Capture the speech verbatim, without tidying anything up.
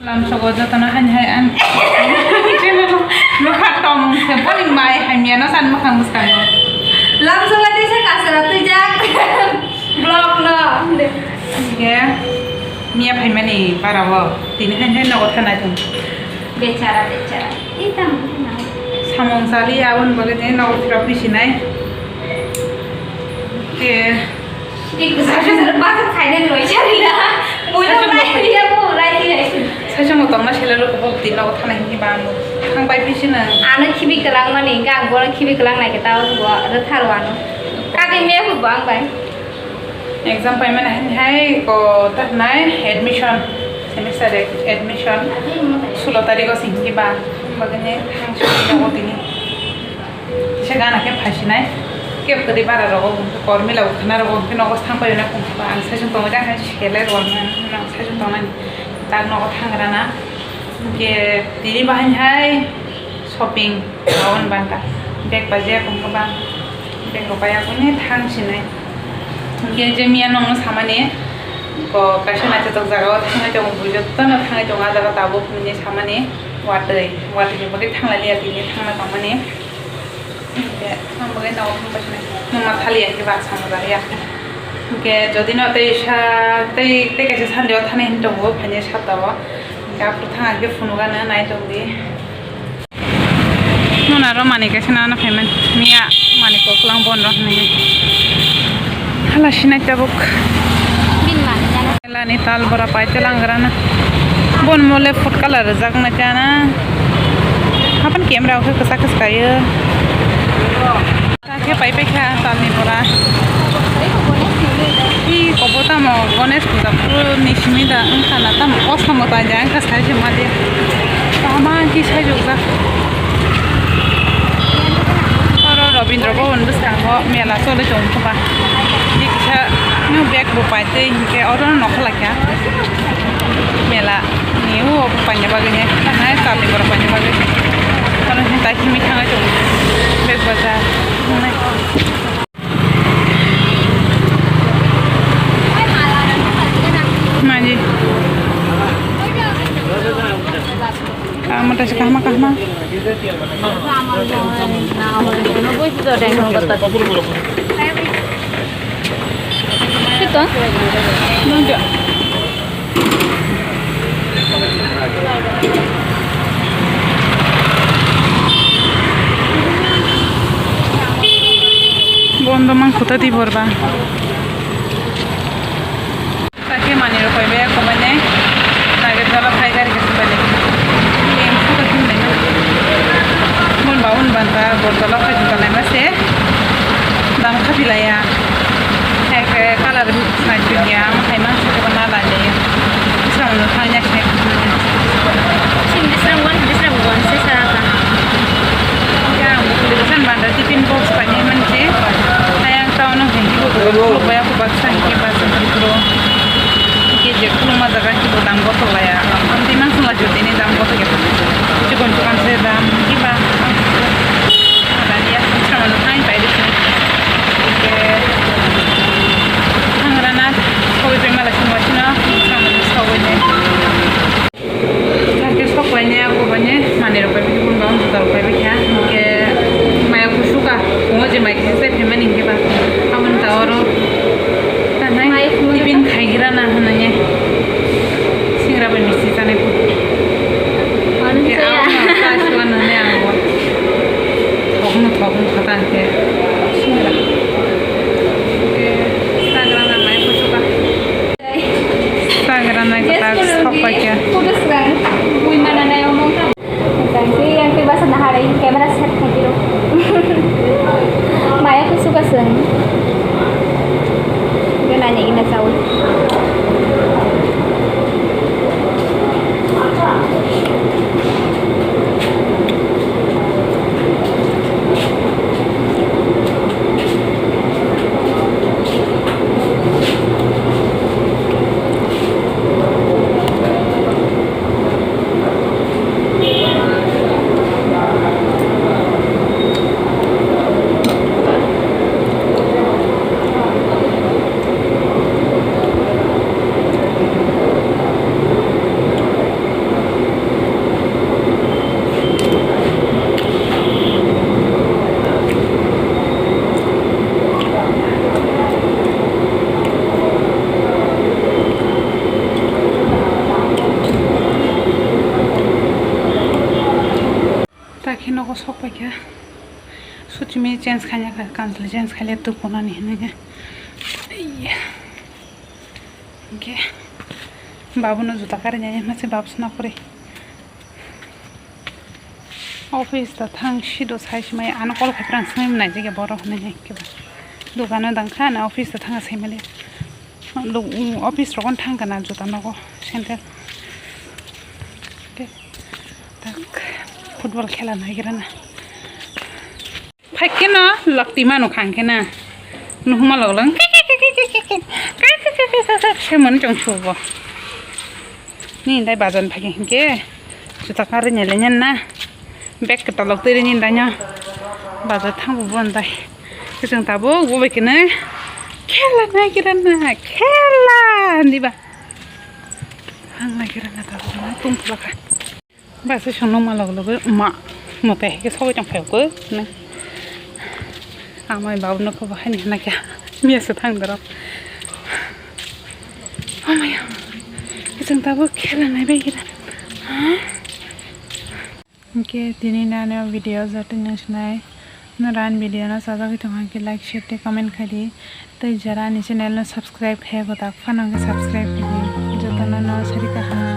Lamsogo jotono haini hai ang nokha tong se boni mai hamya no san mwkhang bwskango. Lamsogo tei se kasaro twijak vlog no. Ge miya phaimani barao tini haini hai nogo thanai tong. Bechara, bechara. Samung sali aboni bagwi tini nogo phira phui sinai. Ke. Basa khaina roi chari na. Muino lai ya mo lai ti hai. Saisa mo tongna sila ro ko tin nogo thana hingi ba mo. Thang bai pisi na. Ano khibi kelang mani, gang bono khibi kelang nai ke tao bo ro thar wano. Kati me bu bang bai. Exam paimani hai ko ta nai admission, semester admission sulo tariko singki ba bagani thang sini nogo tini. Kisa gana khe phaisinai kebo kwrwi bara rogo hwnkhe kormila bo khwna rogo hwnkhe nogo thang paina kung ba ang saichung tongo jang hai sele rwna ang saichung tongnani tak nogo thang rana hwnkhe tini bahai hai shopping. Aboni banta bag bajak wngkha ba bag rok bai aboni thang sinai. Hwnkhe je miya nokno samani bo kaisa naithotok jaga o thangwi tongo bui jotono thangwi tongo ah jaga tabuk hinwi samani watwi watwi ni bagwi thanglailiya tini thangna tongmani. Hwnkhe ang bagwi nogo thang paisani numa thaliya khe ba samung jaliya. Hwnkhe jodi no tei sa tei tei kaisa Sunday o thani hinwi tongo phaini sata o hwnkhe aphuru thang khe phunukgana nai tongdi. Mona ro mani kaisa nana phaiman miya mani koklang bon ro hinwi hala sinai tabuk. Bin mani jana. Lani tal bora pai telang grana bon mole food color rijak na jana hapan camera o khe kwchak kwchak kayo. Khe pai pai kha talni bora. Hi kobo tamo Ganesh puja phuru ni simi da wngkha na tamo o samo ta ja wngkha sai se mali. Tama ki sai jokjak. Oro Rabindra Bhavan bwskango mela choli tong kha ba. Di kisa new bag bo pai tei hinkhe oro nokha lai kha. Mela ni o paina bagwi ne, tanai tamni borok paina bagwi. Kono hin tai himi thangai tongo. Bag bazaar. Mani. Kahma ta kahma kahma. Kito? Nunggu. Bondo mang khuta di borba. Sakhe mani rok bai baya kobai nai. Nagir jala phai gari khe subai nai. Leng suka thum nai. Mon ba un ban ta bor jala phai suka nai ma se. Dam khapi laya. Hai ke color nai chukya, hai mang se ke bana la le. Bisram no thang yak ne. Sin bisram wan, bisram wan se sara ka. Ya, bukan bandar tiffin box pani man se. Hai ang tao no hindi ko ko baya ko baksa hindi baksa pro. Ke je ko ma jaga ki bodam ko to laya. Am di mang sung la jodi ni dam ko to ke. Chikon chikon se dam ki ba. Khe nogo sok paikha. Suchimi change khaina kha, kanchwlwi change khaile tukunani hinwi khe. Hinkhe babuno juta karinai hwnse babu sona kwrwi. Office da thang sido sai simai ano call khai prang swngwi nai jege borok hinwi khe. Dukano dangkha na office da thang sai mali. Office rokon thang kana juta nogo sandal. Khe tak football khela nai gira na. Phai khe no lokti manu khang khe na. Nuhuma lok lok. Semon chong sugo. Ni dai bazan phai khe hinkhe. Juta karwi nai lenyan na. Bag kwtal lok twi rini dai no. Bazar thang bo bon dai. Khe chwng tabuk bo bai khe na. Khela nai gira na. Khela. Ni ba. Ang nai gira na tabuk na tung pula kha. Basa songno ma log logo ma mote hai khe sogwi tong phai khe na. Amai babu no khe bahai ni hwnna khe miya se thang doro. Amaya. Khe chwng tabuk khela nai bai gira. Hinkhe tini nani o video joto no sinai. Nora ani video no sajagwi tongkha khe like, share tei comment khai di. Tei jara ani channel no subscribe khai ya kwtak phano khe subscribe khai di. Jotono no sari kaham.